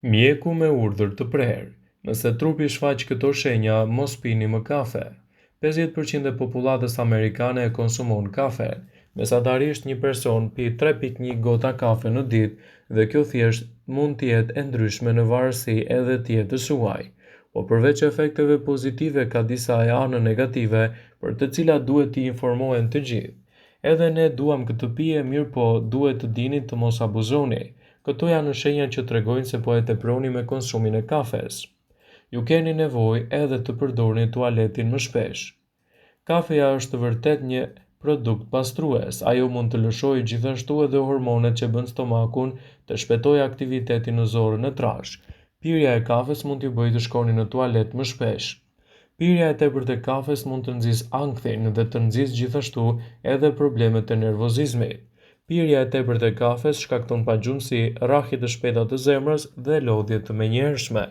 Mjeku me urdhër të prerë, Nëse trupi shfaq këto shenja, mos pini më kafe. 50% e popullatës amerikane e konsumon kafen. Mesatarisht një person pi 3,1 gota kafe në ditë dhe kjo thjesht mund të jetë e ndryshme në varësi edhe të jetës suaj. Po përveç efekteve pozitive ka disa e anë negative për të cilat duhet të informohen të gjithë. Edhe ne duam këtë pije, mirëpo duhet të dini të mos abuzoni. Këto janë shenjat që tregojnë se po e teproni me konsumin e kafes. Ju keni nevojë edhe të përdorni tualetin më shpesh. Kafeja është vërtet një produkt pastrues. Ajo mund të lëshojë gjithashtu edhe hormonet që bën stomakun të shpejtojë aktivitetin në zorrën e trashë. Pirja e kafes mund t'ju bëjë të shkoni në tualet më shpesh. Pirja e tepërt e kafes mund të nxisë ankthin dhe të nxisë gjithashtu edhe problemet e nervozizmit. Pirja e tepërt e kafes shkakton pagjumësi, rrahje të shpejta të zemrës dhe lodhje të menjëhershme.